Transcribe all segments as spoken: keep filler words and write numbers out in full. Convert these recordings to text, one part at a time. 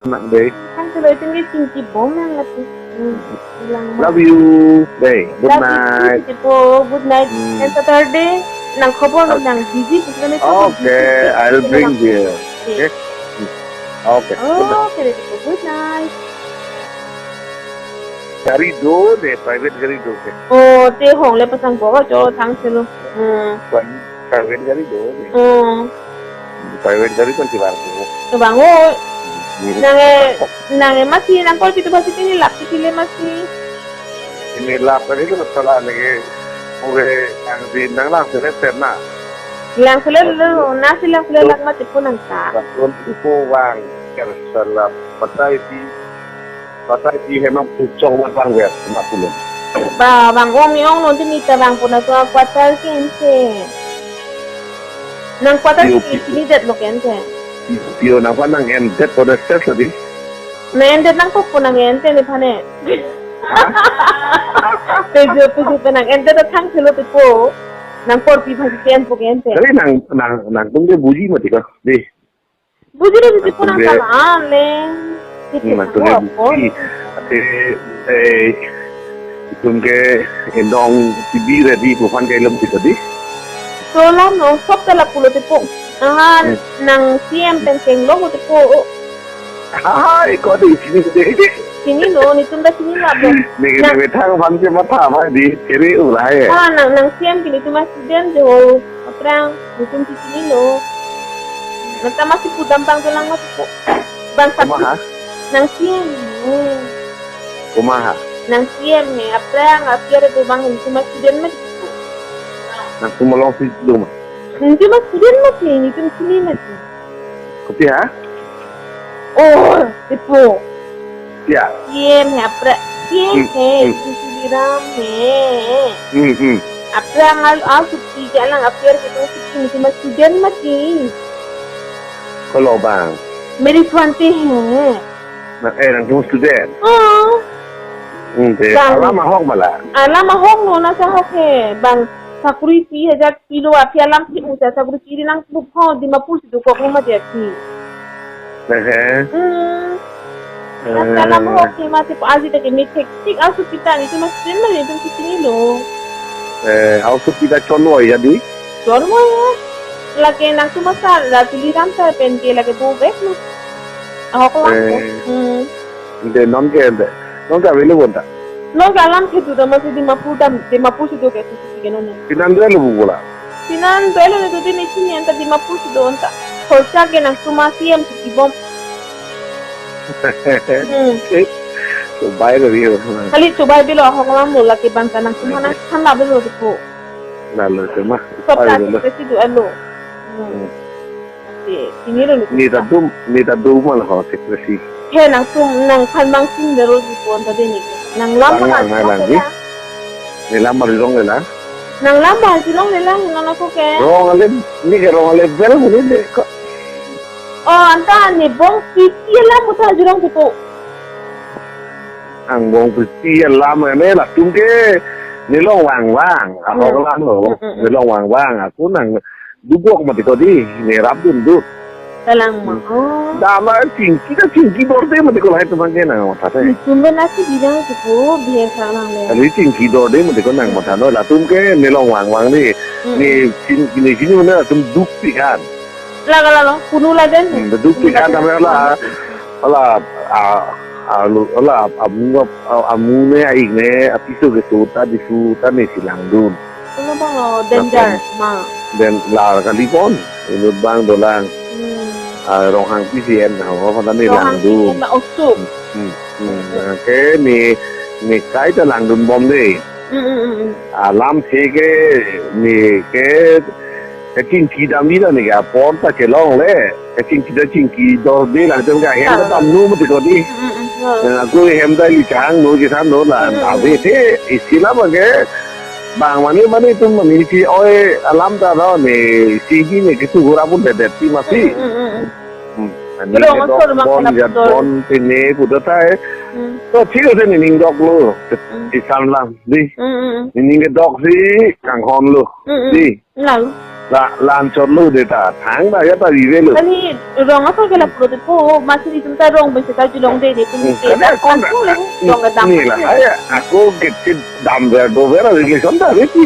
Nang dei. Thank you, Lord. Thank you, thank you, bom nang lati. Hmm, ilang ma. Love you. Dei. Good night. Love you too, Titipo. Good night. Hmm. And Saturday, nang khobor nang busy, bukan itu. Okay, I'll bring beer. Okay. Okay. Okay. Good night. Okay, Titipo. Good night. Gari do dei, private gari do dei. Oh, te hong le pasang bawa jo thang selo. Hmm. Private gari do dei. Hmm. Private gari kan si bang ko. Ke bang o. Hmm. Nang e, nang e masi, nang call pitu basi tini lap titi le masi. Tini lap tadi tu salah lagi. Oke, nang di nang lang sele terna. Lang sele lo, nasi lang sele lak mati pun nang ta. Betul itu bang. Kan salah patai di, patai di hemang pucong bang wer ma pulo. Ba, bang om yong non tini ta bang pun atwa quarter kinse. Nang quarter Yo, kinse ni det lo kense. Yo, nang pa nang en det pun stress tadi. Nang en det nang kok pun nang en te ni phane. Ha? Pejo, pejo pe nang en det thang selo Titipo. Nang korpi phasi en po kense. Tadi nang, nang, nangtum ke buji mati ko. Dei. Buji lo Titipo nang Nangtum ke salah le. Titipo nangtum ke apa? Buji. Ate, eh, itum ke endong T V ready, puphan ke ilum kita dei. So lam no, sop ta lapulo Titipo. Aha, Hmm. nang C M pen keng lo Titipo. Hai, ko dei sini dei. Sini lo, netum ta sini lo. Neke Nang neke thang phan ke matha ma dei, kiri ulai. Ah, nang, nang C M ke netum student jo. Aphrang, netum si sini lo. Nang ta masi pudam bang dolang ma Titipo. Bang satu. Kumaha? Nang C M he. Kumaha? Nang C M he. Aphrang, apyar do bang netum student ma Titipo. Nangtum alongsi do ma? Netum student mati, netum sini mati. Kopi ha? Oh, Titipo. Ya. C M he, aphrang. C M Hmm, he, hmm. Tuliram he. Hmm, hmm. Aphrang al, al suti ke alang apyar ke tu suti netum student mati. Kolo bang. Meri Swante he. Nang, eh, nangtum student. Oh. Hmm, te. Bang. Alam ahok ma la. Alam ahok no na sa ahok he. Bang sakuri pi hajar pilo aphi alam si usa sakuri pi nang bupho Dimapur si dokok ma dia si. Ehe. Hmm. Eh. Nang alam ahok he mati pa aji ta ke methek tik asu kita netum student ma netum sini lo. Eh, asu kita chonlo ya dei? Chonlo ya. Lake nangtum asa la Tuliram sir pen ke lake do bek lo. Ahok lang. Eh. Hmm. Dei non ke dei. Non ke available ta? Non ke alam kedo ta masi Dimapur dam, Dimapur si do ke susi ke non. Pinan dei lo bu bola. Pinan dei lo netum dei ne sini anta Dimapur si do anta. Khorcha ke nangtum C M si bom. Hmm. Chobai lo ri. Kali chobai bilo ahok lam lo lake bang ta nangtum nang than la bilo Titipo. Lalo tema. Sop ta Pai lo. Sesi do alo. Hmm. Hmm. Te, sini lo ni. Ni ta dum, ni ta dum mal ho secrecy. He nangtum nang khan bang sing dero di pon ta dei ni. Nang lam Bang ma lang, nang lang, di. Ni lam ma rong le la. Nang lam ma si long le la, nang ako ke. Rong ale, ni ke rong ale bel mo ni de ko. Oh, anta ni bong piti alam mo ta jurong Titipo. Angbong piti alam ne latum ke nelong vangvang. Ahok Hmm. alam lo. Hmm, hmm, hmm. Nelong vangvang. Ako nang dubok mati ko dei, nerap dunduk. Kalang ma. Hmm. Oh. Dama chingki ta chingki dorde mati ko lahai teman ke nang matha te. Netum ben asi bidang Titipo, biar kalang le. Kali chingki dorde mati ko nang matha no, latum ke nelong vangvang dei. Hmm. Ne chin, ne chini mana latum dukpik an. La, la, la, kunu laden. Hmm, dukpik an kami la, la, a, a, lu, la, amu, a, amu ne, a-ik ne, apiso keso ta, diso ta ne si langdun. Kunu bang lo, danger, Lapen ma. Den la kali pon, inut bang dolang. Hmm. A, Ronghangpi si en, ha, ho, ho, ta ne Ronghangpi langdun. Si en, ma, oksuk. Hmm, hmm, hmm. Ke ne, ne kai ta langdun bom dei. Mm, mm, mm, mm. Alam si ke, ne ke, kachingki dam di la ne ke apor ta kelong le. Kachingki ta chingki dorde latum ke ahem ta Ah. Dam nu mati ko dei. Mm, mm, mm. Eh, ako hem ta ili chang nu ke san nu la. Mm, mm, mm. Ave the, isi la ma ke. Bang mane mane tum mane si oi alam ta lo ne, si hi ne ke tu gura pun det det ti masi. Mm, mm, mm, mm. Hmm. Ani Kedong kedok asor mang bon, kedap jat dor. Bon, tene, puda tai. Hmm. To, thik ase nening dok lo. Hmm. Isan lang, dei. Hmm, hmm, hmm. Nening kedok si, kanghon lo. Hmm, hmm. Dei. Lang. La, la-an chotlo dei ta. Thangta ya ta vivelo. Kali rong asor ke lapu lote po, masi netum ta rong besi ta julong dei netum Hmm, ke kali ta akon ta, asor lo, hmm, rong kedam ne la, asor. Hai, ako ke chit dam ver do ver relation ta re ti.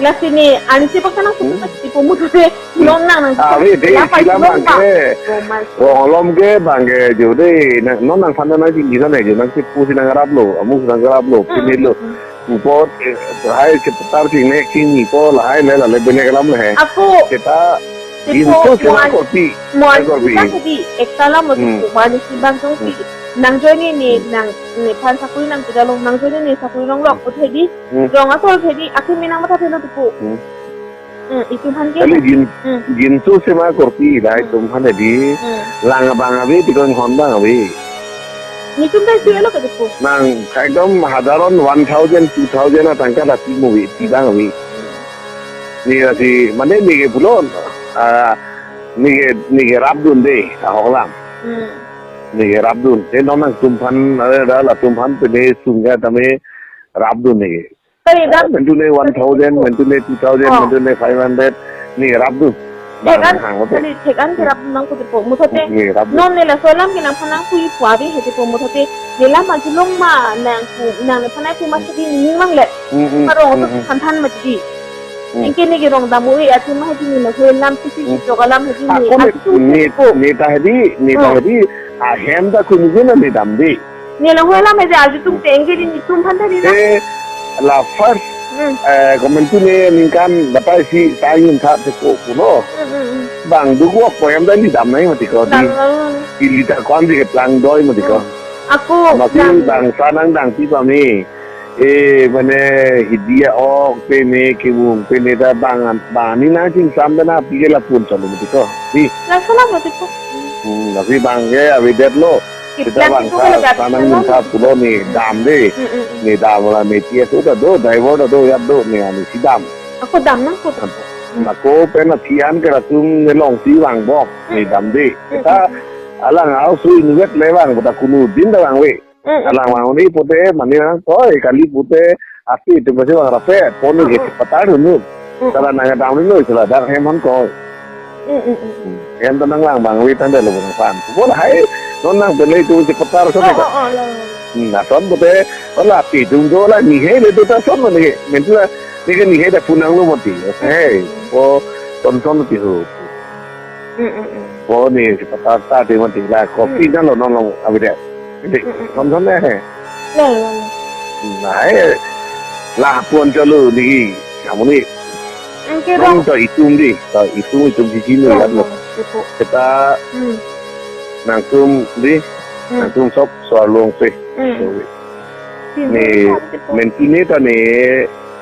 Lasi ne, ani si paksa nang Hmm. suka si po muthu se, Hmm. long nang nang Ah, suka. Ave dei, La pai sila long bang ba. Ke. Oh, mas. Rong alom ke bang ke jo dei, nang, non nangphan nangji kisa ne jo, nangsi pusi nangraplo, amu nangraplo, Hmm, pinilo. Hmm. Upot, eh, hai seputar sing ne sing ni po lahai le la le bene kalam le he. Ako, Kita di info po sila muan, korpi. Muan Ai korpi. Kita tadi, ekta lam Hmm. Muan si bang jong si. Hmm. Nang join ni, ni, Hmm. nang, ni pan sakuri nang tidak long, nang join ni sakuri long lok, Hmm. Tadi, Hmm. Rong asor tadi, akhir minang mata pelo tuku. Hmm. Hmm, itu han ke. Kali jin, Hmm. Jinsu sema korpi, dai Hmm. tum han di. Hmm. Lang abang abi, tikon hon bang abi. Netum ta isi elo ke tuku. Nang, ekdom hadaron one thousand, two thousand atangka dati mo abi, ti bang abi. Hmm. Ne lasi, mane ne ke pulo, ah, ne ke, ne ke rapdun dei, ahok alam. Hmm. Ne ke rapdun. Te non nangtumphan, ada latum phan pene sungga tame rapdun ne ke. Kali rap. Mentu ne one thousand, mentu ne two thousand, Oh. mentu ne five hundred, ne rapdun. Thek-an, Bang hang hote. Kali thek-an ke rap nang kuti po. Muthote. Ne rapdun. Non ne laso alam ke nangphan nangpui pu abi hete po muthote. Ne lam ajulong ma nang pu, nang nephan nangpui ma sidi ning mang le. Hmm, hmm, Parong hmm, to hmm. Than than ma sidi. Hmm. Anke ne ke rong dam-ui ati ma hedi ne lahoi alam sisi Hmm. Sijok alam hedi ne. Ako ne, ati tu ne, po. Ne ta hedi, ne ta Hmm. Hedi, ahem ta kunjena ne dam dei. Ne lahoi alam hedi arju tum Hmm. Tengke di netum phan tadi na. Eh, la first, Hmm. eh, komentu ne ningkan dapat si tayun tha te ko kuno. Hmm, hmm, hmm. Bang dugo ko hem ta ne dam nai mati ko di. Dam, dam. Di liter ko an di ke plang doi mati ko. Hmm. Ako Mati dam. Bang sanang dang ti pa me. Eh, mane hidi a-ok pene kevung pene ta bang, bang ni nangchingsam ta na pi ke lapu-an chotlo mati ko. Di. Laso alam lo ti ko. Hmm, tapi bang ke avedetlo. Kita Kita bang itu sa, kalau tak sanang tahu. Minta pulo ne dam dei. Mm, mm, mm. Ne dam la ne T S O ta do, driver ta do, ya do, ne ani si dam. Ako dam nang ko. Ako pen athian ke latum ne longsi vangbom, ne Mm, dam dei. Mm, Kita mm, mm. Alang au sui nuvet le vang, bota kunu din ta vangve. Mm, mm, Alang mm. Vang ni pute, mane nang koi, kali pute, ati itu masih vang rape, pon ni Mm, gitu, mm. Patar dulu. Mm, mm. Kalau nang dam dulu, sila dar hem han koi. Mm, mm, mm, mm. Hmm. Hem ta nang lang vangve tangte lo nangphan. Bol hai, non nang bele itu si patar Oh, sana. Oh, oh, lo. Hmm, na son pute, wala ati itu do la ni he le do ta son ni he. Mentu la, ni ke ni he ta punang lo mati. Hey, Mm, mm. Oh, son son ti ho. Mm, mm, mm. Oh, ni si patar ta de mati la, kopi Mm. Na lo non lo, abi de. Hindi, Mm, mm, mm. Son son ni he. Lo, lo, lo. Nah, eh, lapu-an chotlo ni, kamu ni. Anke Nong rong. To itum di, to itum itum di sini Rong, kan lo. Rong, itum. Kita Hmm. Nangtum di, Hmm. Nangtum sok so-arlo longsi. Hmm. So, Sini ni kan, itum. Mentu ni ta ni,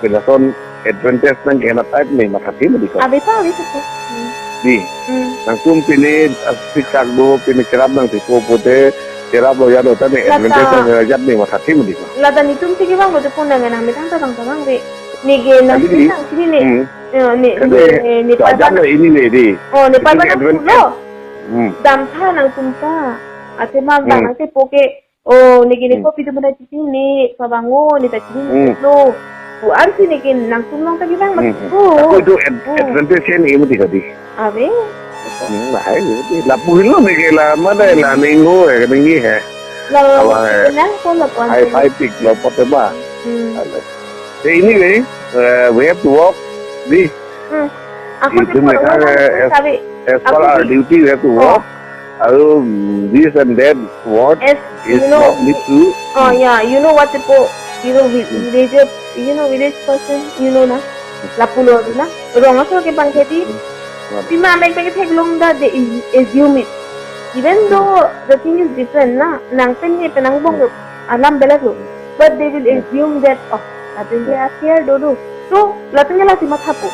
pinason advantage nang kena type ni matha thim di ko. Abi ta, abi ta. Hmm. Di. Hmm. Nangtum pini, ah, siksak do, pini cherap nangtiko pute, cherap lo ya do ta ni, Lata. Advantage nang ya ni matha thim di ko. Lata netum si kevang pute pun nang nang mitang ta bang ta bang ri. Ni ke nang Kali di. Sini nang sini ni. Hmm. Eh, ni, Kali ni, ni, ni, Sajan pada. Lo ini ni di. Oh, ni Itu pada ni nang advantage. Pulo. Hmm. Dam tha nangtum ta. Ate ma Hmm. Bang ate poke. Oh, ni ke ni Hmm. Kopi tu mana titi ni, pabango, ni ta titi ni Hmm. Lo. Bu ansi ni ke nangtum nang ta kevang Hmm. Mat ko. Aku itu ad-, Hmm. Advantage ni mati tadi. Abi? Hmm, nah, ini mati. Lapu hilo ni ke la, mana la Hmm. Ning ho, eh, ning ni he. Lo, Apa, eh, nang ko lapu High ansi. Five pick lo, pote ba. Hmm. Alo. Eh, anyway, eh, we have to work. Di. Hmm. Aku Itu tu mereka, baru eh, as, sabi. As per Aku our di- duty, we have to Oh. Work. Aru, mm, this and that, what As, is you know, not need to. Oh, Hmm. Yeah, you know what the po-, you know, vi-, Hmm. Village, you know, village person, you know na? Lapu lo na? Rong asor ke bang kheti. Hmm. What? Pima mek mek theklong ta they assume it. Even Hmm. Though the thing is different na, nang pen ni penang bong Hmm. Alam belak lo. Hmm. But they will Hmm. Assume that, oh, latum ke Hmm. Affair do do. So, latum ke lasi mathapo.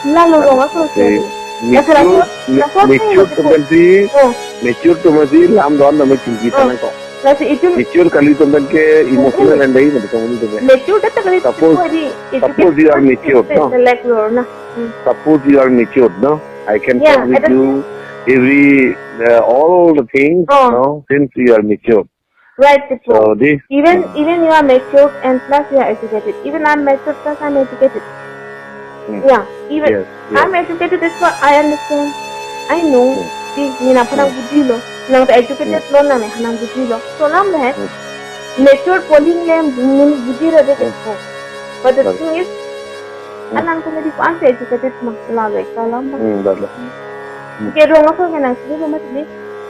Lalo Lalo rong asor si. Lasi laso, Mature, ma-, laso mature atum atumsi, Oh. Mature atumsi, lam don na mature kita Oh. Nang ko. Lasi itum Mature kali atum ke emotional Hmm. And dai mati ko mati ko. Mature kata kali Suppose, itu di, itu suppose you are mature, no? Select lo na. Hmm. Suppose you are mature, no? I can Yeah, talk with ada you every, uh, all the things, Oh. No? Since you are mature. Right, So, Tipo. This Even, Hmm. Even you are matured and plus you are educated. Even I'm matured plus I'm educated. Yeah, even yes, yes. I'm educated, that's what I understand. I know. Hmm. Si, neli nangphan nang Hmm. bujilo. Nang educated Hmm. lo, nang nangphan nang bujilo. So, alam le hai. Hmm. Mature poling le, neli bujilo de Hmm. ko. But the Right. thing is, Hmm. alangtum neli ko unse educated ma, la le, kalam ma. Hmm, dah lah. Hmm. Ke rong ako ke nang sini rumah sini.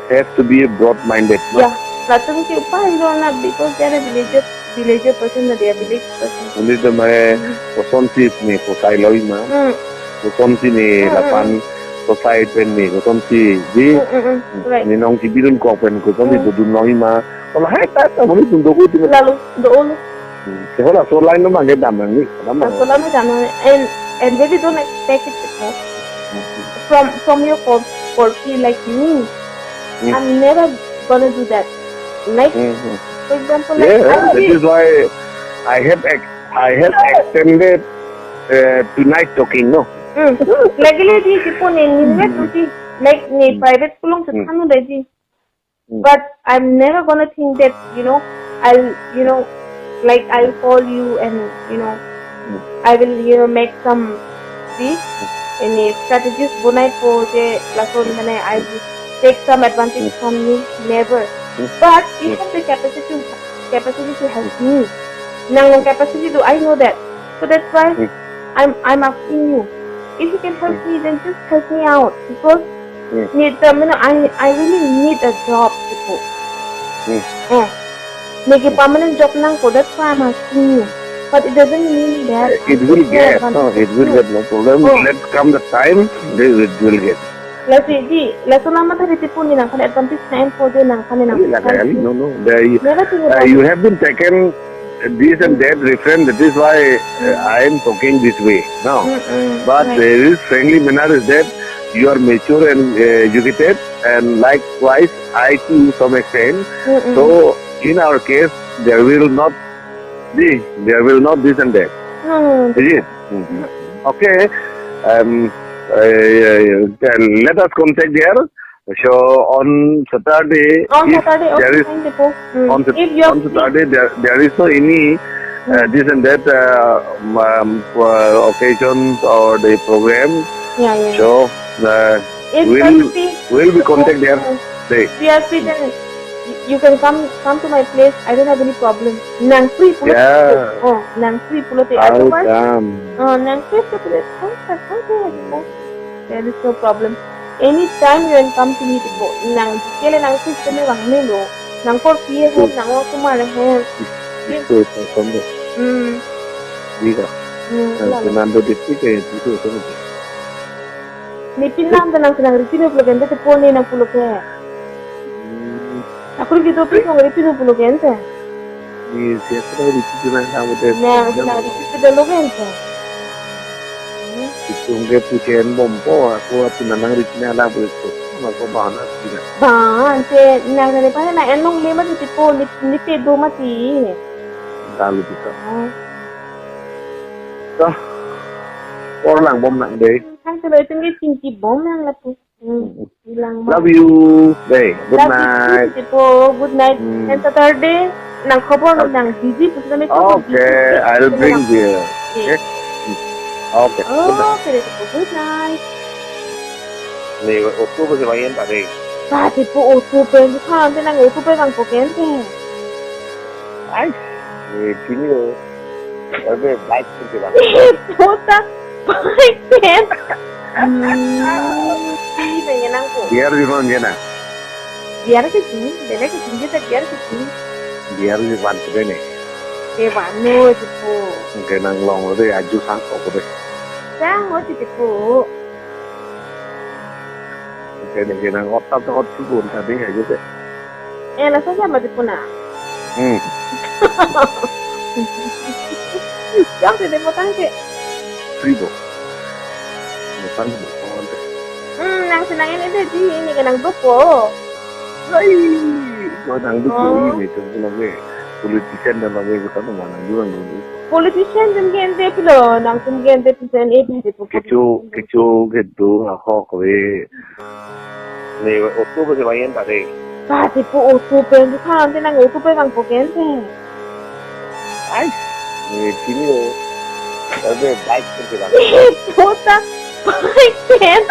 Has to be a broad-minded, no? Yeah, latum ke upai lo na, because they are a villager, villager person na, they are village person. Only the my Hmm. kosonsi ne kosai loima. Hmm. Kosonsi ne Hmm, hmm, lapan hmm. kosai pen ne kosonsi di. Hmm, hmm, hmm. Hmm. Right. Ne nong kibilun kok pen kosonsi Hmm. dodun loima. Kalau hai ta ta muni tun doku tu. Lalu doon. Hmm. Ke hola so line lo mangke dam nang ni. Dam nang. Laso alam dam nang. And, and really don't expect it, you know. Hmm. From, from your cor-, corgi like me, Hmm. I'm never gonna do that. Like, Hmm, hmm. for example, like, Yeah, I that will is why I have ex-, I have extended, uh, tonight talking, no? Hmm. Lagi le di, tipo ne, ne, Hmm. tu di, like, ne, Hmm. private pulang Hmm. sekhanu dai di. Hmm. But I'm never gonna think that, you know, I'll, you know, like, I'll call you and, you know, Hmm. I will, you know, make some, see, Hmm. any strategies bonai po je, lason mane, I will take some advantage Hmm. from you. Never. Hmm. But you Hmm. have the capacity, capacity to help Hmm. me. Nang long capacity do, I know that. So that's why Hmm. I'm, I'm asking you. If you can help Hmm. me, then just help me out. Because Hmm. need, I mean, I, I really need a job, tipo. Hmm. Eh. Neli ke Hmm. permanent job nangpo, that's why I'm asking you. But it doesn't mean that It I'm will taking get, advantage no, of it will you. get, no problem. Oh. Let come the time, they will, will get. Lasi di, laso alam ta di, tipo neli nangphan advantage nang-enpo de, nangphan nang Kali lah, kali, no, no. They, Never think uh, about you it. have been taken this and that reference. That is why, uh, Mm. I am talking this way now. Mm-mm. But Right. there is friendly manner is that you are mature and, uh, educated, and likewise I too some extent. Mm-mm. So in our case, there will not be, there will not this and that. No, no, no. Is it? Mm-hmm. Mm-hmm. Okay. Um, uh, then let us contact there. So on Saturday, On if Saturday, there okay, is fine, tipo. Hmm. on Sat-, If you are on free. Saturday, there, there is no any, uh, Hmm. this and that, uh, um, um, uh, occasions or the program. Yeah, yeah. So, uh, If we'll, you are free, we'll be tipo, contact there. Hmm. Day. If you are free, then y-, you can come, come to my place. I don't have any problem. Nang free pulote. Yeah. Oh, nang free pulote. I'll Otherwise, come. Oh, nang free pulote. Come, come, come, come. There is no problem. Anytime you can come to me, tipo. Nang kele nang free kele nang melo. Nang kor pie he, Good. nang wa kumar he. Is-, is good, no problem. Hmm. Di ka? Hmm, Nang lalo. Fernando di ti ke, di tu sama di. Ne pinam ta nang senang ripino pulo ke ente, tipo ne nang pulo ke. Hmm. Ako ri kedo pi nang ripino pulo ke ente. Di siya ko ripino nang kamu de. Nang senang ripino lo ke ente. Hmm. Itum ke puchen bompo, ako ati nang ripino alam pulo ko. Ako bahana sih. Ba, ante nang senang pa nang enlongle mati tipo, ne, ne pedo mati. Lalu kita. Hmm. Toh, por lang bom nang dei. Thang selo itum ke chingki bom nang lapu. Hmm. Hmm. Bilang ma. Love you. Dei, good Love you too, night. Tipo. Good night. Hmm. And Saturday, nang khobor Okay. nang busy, pusi kami khobor busy. Okay, I'll bring beer. Okay. Okay. Okay. Good night. Okay, dei, tipo. Good night. Ne, auto ko se bayan ta dei. Ba, tipo auto pen, di khan te nang auto pen bang poken te. Ai, ne, chini lo. Abe bike pen ke bang. Eh, puta, bike pen. Hmm, si, pengen nang ko. Biar di mana na? Biar ke sini, bela ke sini, kita biar ke sini. Biar di mana tu ne? Eh, mana, tipo. Oke, nang long lo dei, aju sang ko dei. Sang, oh, tipo. Oke, ne, ne, nang otak tu otak pun tadi aja deh. Eh, langsung sama di puna. Hmm. Yang tidak mau tangke. Free bo. Mau tangke bo, mau tangke. Hmm, nang senang ini deh, Ji. Ini ke nang dopo. Hai, kau nang dopo Oh. ini, tu pulang ke. Politician dan lagi ke sana mana juga nang dopo. Politician jam ke ente pilo, nang tum ke ente pisen eh, beri po Kecho, politician. Kecho ke tu, ahok we. Ne, auto ko se bayan ta dei. Ba, tipo auto pen, di khan te nang auto pen bang poken te. Ai, ne, chini lo. Abe bike pen kelang. Puta bike pen.